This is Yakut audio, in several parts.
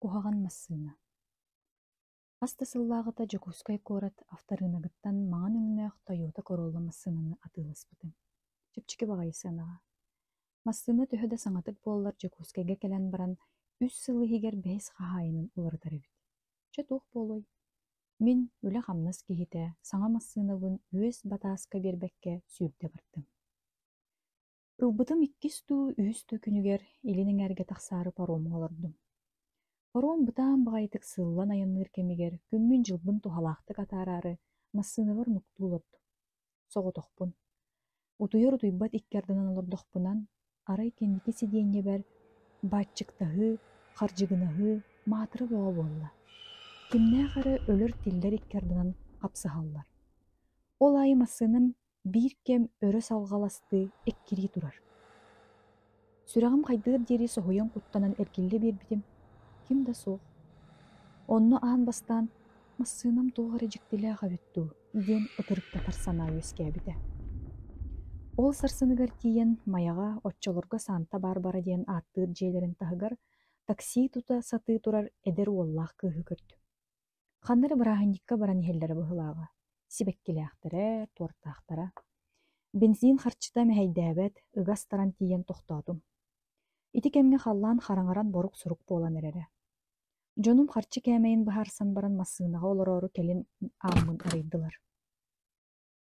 Куһаҕан массыына Хас да сыллааҕыта Дьокуускай куорат авторыногыттан маҥан өҥнөөх Тойота Королла массыынаны атыыласпытым. Чэпчэки баҕайы сыанаҕа. Массыына төһө да саҥатык буоллар Дьокуускайга кэлэн баран үс сыл иһигэр бэһис хаһаайынын уларытар эбит. Чэ туох буолуой? Мин, үлэ-хамнас киһитэ, саҥа массыынабын үөс батааска биэрбэккэ сүүрдэ бардым. Ылбытым иккис дуу, үһүс дуу күнүгэр илин эҥээргэ тахсаары паромҥа олордум. Паром бытаан баҕайытык сыыллан айанныыр кэмигэр күммүн-дьылбын туһалаахтык атаараары массыынабар нуктуу олордум. Соҕотохпун. Утуйар-утуйбат икки ардынан олордохпунан, арай кэнники сидиэнньэбэр бааччыктаһыы, хардьыгынаһыы, маатыра бөҕө буолла. Кимнээх эрэ өлөр-тиллэр икки ардынан хапсыһаллар. Ол аайы массыынам биир кэм өрө салҕаластыы эккирии турар. Сүрэҕим хайдыар диэри соһуйан куттанан эргиллэ биэрбитим, ким да суох. Онно аан бастаан «Массыынам туох эрэ дьиктилээх эбит дуу» диэн ытырыктатар санаа үөскээбитэ. Ол сарсыныгар тиийэн Майаҕа оччолорго Санта-Барбара диэн ааттыыр дьиэлэрин таһыгар такси тута сатыы турар эдэр уоллаах кыыһы көрдүм. Ханна эрэ бырааһынньыкка баран иһэллэрэ быһыылааҕа, сибэккилээхтэрэ, туортаахтара. Бензин харчыта мэһэйдээбэт, ыга астаран тиийэн тохтоотум. Ити кэмҥэ халлаан хараҥаран борук-сорук буолан эрэрэ. Дьонум харчы кээмэйин быһаарсан баран массыынаҕа олороору кэлин ааммын арыйдылар.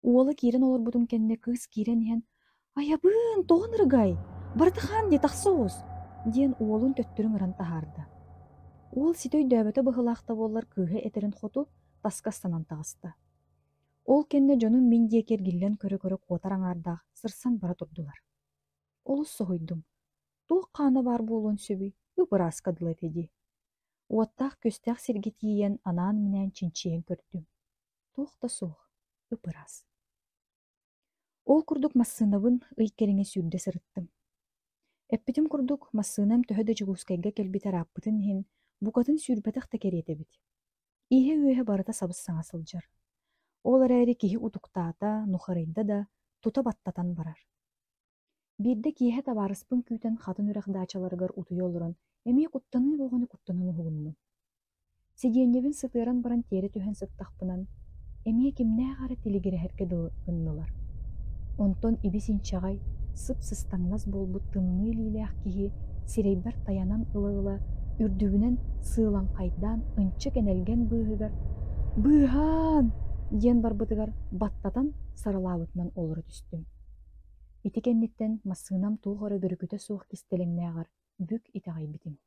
Уола киирэн олорбутун кэннэ кыыс киирэн иһэн «Айабыын, тоҕо ынырыгай? Барыта хаан дии, тахса оҕус!» диэн уолун төттөрү ыҥыран таһаарда. Уол ситэ өйдөөбөтө быһыылаах да буоллар кыыһа этэрин хоту таска ыстанан таҕыста. Ол кэннэ дьонум мин диэки эргиллэн көрө-көрө куотар аҥаардаах сырсан бара турдулар. Олус соһуйдум. Туох хаана баар буолуон сөбүй, ып-ырааска дылы этэ дии. Уоттаах-күөстээх сиргэ тиийэн анаан-минээн чинчийэн көрдүм. Туох да суох, ып-ыраас. Ол курдук массыынабын ый кэриҥэ сүүрдэ сырыттым. Эппитим курдук, массыынам төһө да Дьокуускайга кэлбит ырааппытын иһин, букатын сүүрбэтэх да кэриэтэ эбит. Иһэ-үөһэ барыта сабыс-саҥа сылдьар. Ол эрээри киһи утуктаата, нухарыйда да, тута баттатан барар. Биирдэ киэһэ табаарыспын күүтэн Хатын Үрэх даачаларыгар утуйа олорон, эмиэ куттаныы бөҕөнү куттанан уһугуннум. Сидиэнньэбин сытыаран баран тиэрэ түһэн сыттахпынан, эмиэ кимнээх эрэ тилигирэһэргэ дылы гыннылар. Онтон ибис-инчэҕэй, сып-сыстаҥнас буолбут тымныы илиилээх киһи сирэйбэр тайанан ыла-ыла, үрдүбүнэн сыылаҥхайдаан ынчык энэлгэн быыһыгар «Быыһаан!» диэн барбытыгар баттатан сарылаабытынан олоро түстүм. Ити кэнниттэн массыынам туох эрэ бөрүкүтэ суох кистэлэҥнээҕэр бүк итэҕэйбитим.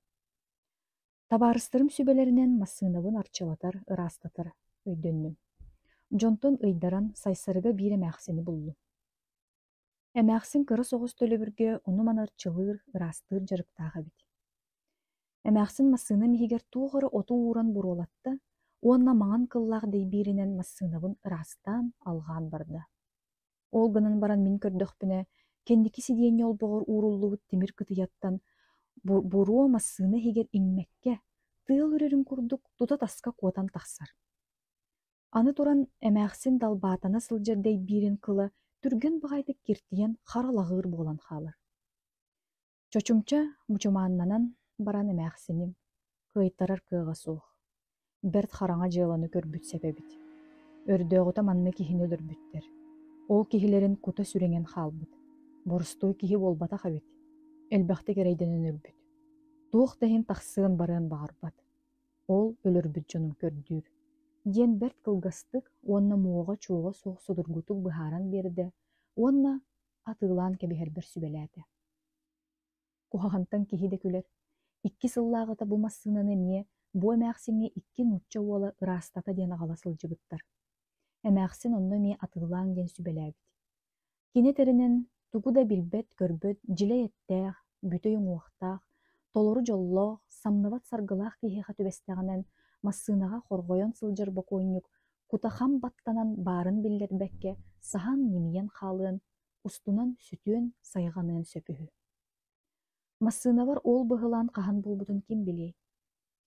Табаарыстарым сүбэлэринэн массыынабын арчылатар, ыраастатар өйдөннүм. Дьонтон ыйдаран Сайсарыга биир эмээхсини буллум. Эмээхсин кыра соҕус төлөбүргэ ону-маны арчылыыр, ыраастыыр дьарыктаах эбит. Эмээхсин массыынам иһигэр туох эрэ оту ууран буруолатта уонна маҥан кыллаах дэйбииринэн массыынабын ыраастаан, алҕаан барда. Ол гынан баран мин көрдөхпүнэ, кэнники сидиэнньэ олбоҕор ууруллубут тимир кытыйаттан буруо массыына иһигэр иҥмэккэ, тыал үрэрин курдук тута таска куотан тахсар. Аны туран эмээхсин далбаатана сылдьар дэйбиирин кыла түргэн баҕайытык киртийэн хара лаҕыыр буолан хаалар. Чочумча мучумааннанан баран эмээхсиним, кыайтарар кыаҕа суох, бэрт хараҥа дьыаланы көрбүт сэп эбит. Өрдөөҕүтэ манна киһини өлөрбүттэр. Ол киһилэрин кута сүрэҥэн хаалбыт. Боростуой киһи буолбатах эбит. Элбэхтик эрэйдэнэн өлбүт. Туох да иһин тахсыан барыан баҕарбат. Ол өлөрбүт дьонун көрдүүр диэн бэрт кылгастык уонна муоҕа-чуоҕа суох судургутук быһааран биэрдэ уонна атыылаан кэбиһэрбэр сүбэлээтэ. Куһаҕантан киһи да күлэр. Икки сыллааҕыта бу массыынаны эмиэ бу эмээхсиҥҥэ икки нуучча уола ыраастата диэн аҕала сылдьыбыттар. Эмээхсин онно эмиэ атыылааҥ диэн сүбэлээбит. Кини этэринэн, тугу да билбэт-көрбөт дьилэй эттээх, бүтэй уҥуохтаах, толору дьоллоох, самныбат саргылаах киһиэхэ түбэстэҕинэн массыынаҕа хорҕойон сылдьар бокуонньук кута хам баттанан баарын биллэрбэккэ саһан ньимийэн хаалыан, устунан сүтүөн, сайҕаныан сөп үһү. Массыынабар ол быһылаан хаһан буолбутун ким билиэй?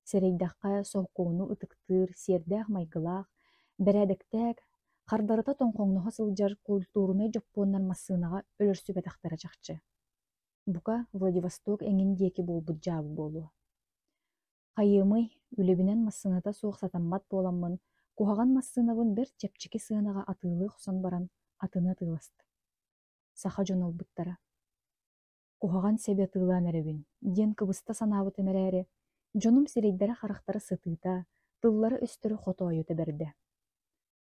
Сэрэйдэххэ, сокуону ытыктыыр, сиэрдээх-майгылаах, бэрээдэктээх, хардарыта тоҥхоҥноһо сылдьар культурнай дьоппуоннар массыынаҕа өлөрсүбэтэхтэрэ чахчы. Бука, Владивосток эҥин диэки буолбут дьаабы буолуо. Хайыамый, үлэбинэн массыыната суох сатаммат буоламмын, куһаҕан массыынабын бэрт чэпчэки сыанаҕа атыылыы охсон баран атыны атыыластым. Саха дьоно ылбыттара. Куһаҕан сэби атыылаан эрэбин диэн кыбыста санаабытым эрээри, дьонум сирэйдэрэ-харахтара сытыыта, тыллара-өстөрө хотоойута бэрдэ.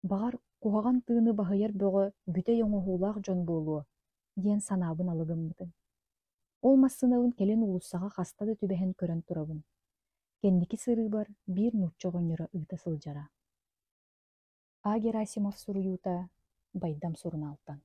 Баҕар, куһаҕан тыыны баһыйар бөҕө бүтэй оҥоһуулаах дьон буолуо диэн санаабын алы гыммытым. Ол массыынабын кэлин уулуссаҕа хаста да түбэһэн көрөн турабын. Кэнники сырыыбар биир нуучча оҕонньоро ыыта сылдьара. А. Герасимов суруйуута Байдам сурунаалтан.